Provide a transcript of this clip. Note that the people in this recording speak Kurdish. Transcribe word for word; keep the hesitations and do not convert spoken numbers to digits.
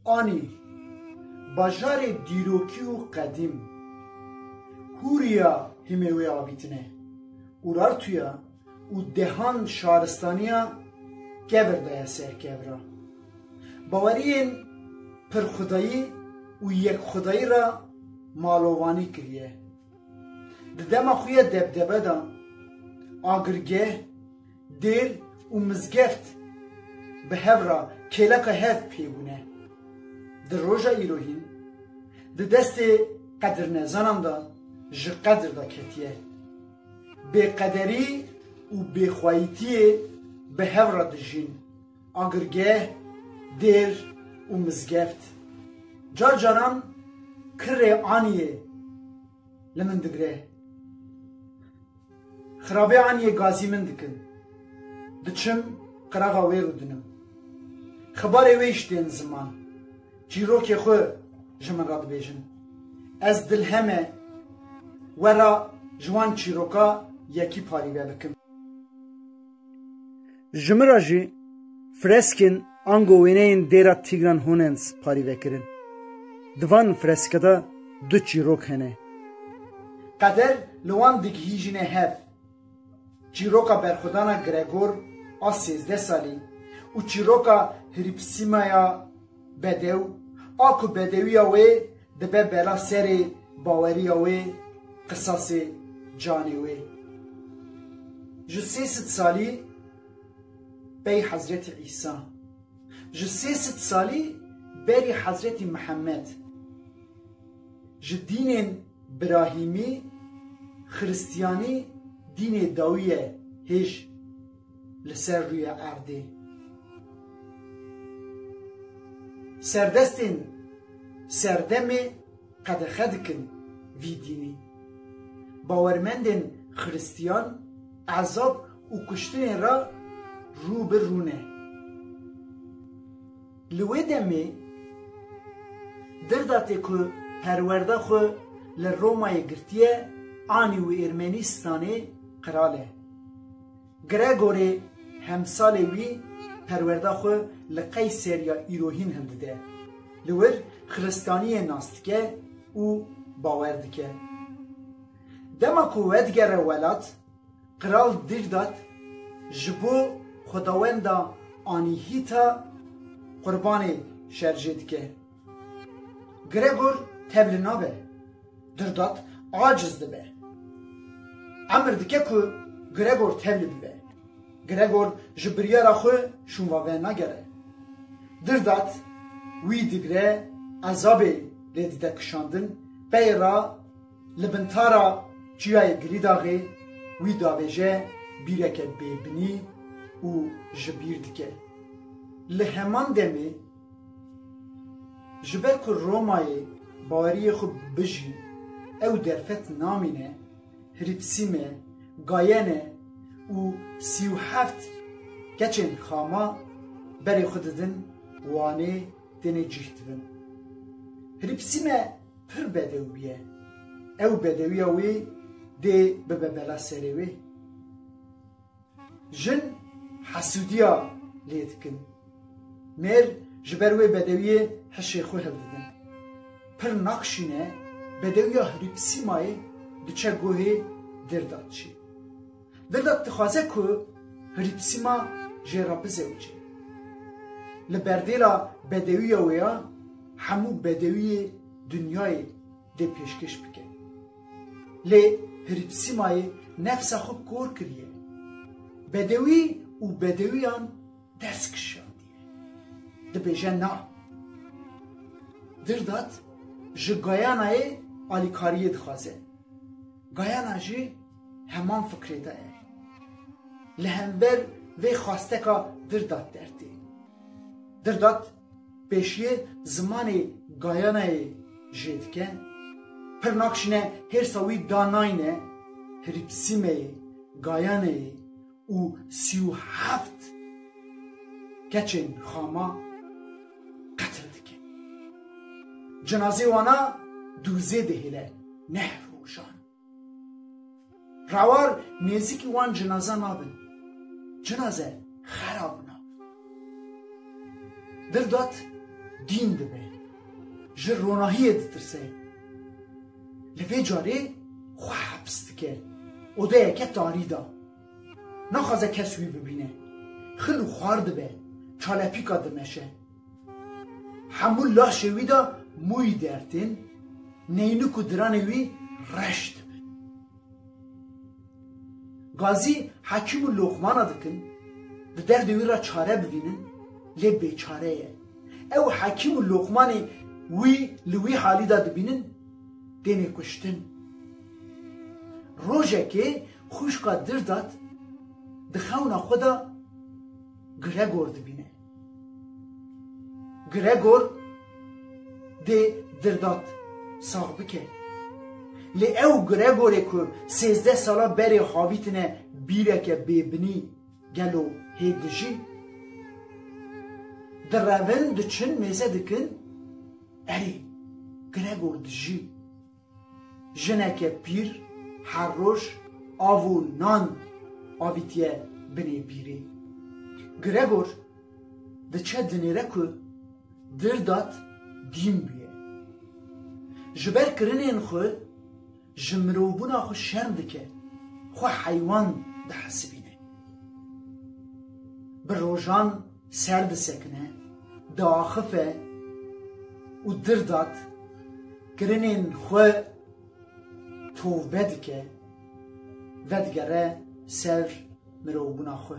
Anî, bajarê dîrokî û qedîm, hûriya himê wê avîtine. Urartuya û dehan şaristaniya kevir daye ser kevra. Baweriyên pirxwedayî û yekxwedayî re malovanî kiriye. Di dema xwe ya debdebe de agirgeh, dêr û mizgeft bi hev re kêleka hev pê bûne. Di roja îrohîn di destê qedirnezanan de ji qedir de ketiye. Bêqederî û bêxweyîtiyê bi hev re dijîn. Agirgeh, dêr û mizgeft. Car caran kirê aniyê li min digre. Xirabê aniyê gazî min dikin. Diçim qiraxa wê rûdinim. Xibarê wê jî tên ziman. Çîrokê xwe ji min re dibêjin. Ez dilheme wera ji wan çîroka yekî parîve bikim. Ji min re jî freskên ango wêneyên dêra Tigran Hunens parîve kirin. Di van freske de du çîrok hene. Qeder li wan digihîjîne hev. Çîroka berxwedana Gregor a sêzdeh salî û çîroka Hripsîmaya bedew, a ku bedewiya wê dibe bela serê baweriya wê, qisasê canê wê. Ji sê sed salî pey Hezretî Îsa, ji sê sed salî berî Hezretî Mihemed, ji dînên Birahîmî, Xiristiyanî dînê dawî ye hêj li ser rûyê erdê. Serdestên serdemê qedexe dikin vî dînî. Bawermendên Xiristiyan ezab û kuştinê re rû bi rû ne. Li wê demê Dirdatê ku perwerda xwe li Romayê girtiye, anî û Ermenîstanê qral e. Gregorê hemsalê wî perwerda xwe li Qeyseriya îrohîn hildide. Li wir xiristaniyê nas dike û bawer dike. Dema ku vedigere welat, Qral Dirdat ji bo xwedawenda Anihîta qurbanê şerjê dike. Gregor tevli nabe. Dirdat aciz dibe. Emir dike ku Gregor tevli bibe. Gregor ji biryara xwe şûnvave nagere. Dirdat wî digre, ezabê lê dide kişandin, pey re li bin tara çiyayê Girîdaxê wî davêje bîreke bêbinî û ji bîr dike. Li heman demê, ji ber ku Romayê baweriyê xwe bijî, ew derfet namîne, Hripsîme, Gayene û sî û heft keçên xama berê xwe didin Wanê, têne cih dibin. Hripsîme pir bedew bûye. Ew bedewiya wê dê bibe bela serê wê. Jin hesûdiya lê dikin. Mêr ji ber wê bedewiyê hişê xwe hildidin. Pir nakşîne bedewiya Hripsîmayê diçe guhê Dirdat jî. Dirdat dixwaze ku Hripsîma jê re bizewicê. Li berdêla bedewiya wê ya hemû bedewiyê dinyayê dê pêşkêş bike. Lê Hripsîmayê nefsa xwe kor kiriye. Bedewî û bedewiyan dest kişandiye. Dibêje na. Dirdat ji Gayanayê alîkariyê dixwaze. Gayana jî heman fikrê de ye. Li hember vê xwasteka Dirdat dertê. Dirdat pêşiyê zimanê Gayanayê jê dike, pir nakşîne hêrsa wî danayne Hripsîmeyê, Gayaneyê û sî û heft keçên xama qetil dike. Cinazê wana dûzê dihêle neh rojan. Rewar nêzîkî wan cinaza nabin. Cinaze xerab nabin. Dirdat Dîn dibe. Ji ronahiyê ditirse. Li vê carê xwe heps dike. Odeyeke tarî de. Naxwaze kes wî bibîne. Xil û xwar dibe. Çalepîka dimeşe. Hemû laşê wî de mûyî dertên, neynik û diranê wî reş dibin. Gazî Hekîm û Loqmana dikin, di derdê wî re çare bivînin, lê bêçare ye. Ew Hekîm û Loqmanê wî li wî halî de dibînin, têne kuştin. Rojekê xwişka Dirdat di xewna xwe de Gregor dibîne. Gregor dê Dirdat sax bike. Lê ew Gregorê ku sêzdeh sala berê havîtine bîreke bêbinî, gelo hê dijî? Direvin, diçin, mêze dikin, erê, Gregor dijî. Jineke pîr her roj av û nan avîtiye binê bîrê. Gregor diçe dinêre ku Dirdat dîn bûye. Ji ber kirinên xwe ji mirovbûna xwe şerm dike, xwe heywan dihesibîne. Bi rojan ser disekine, diaxife û Dirdat kirinên xwe tovbe dike, vedigere ser mirovbûna xwe.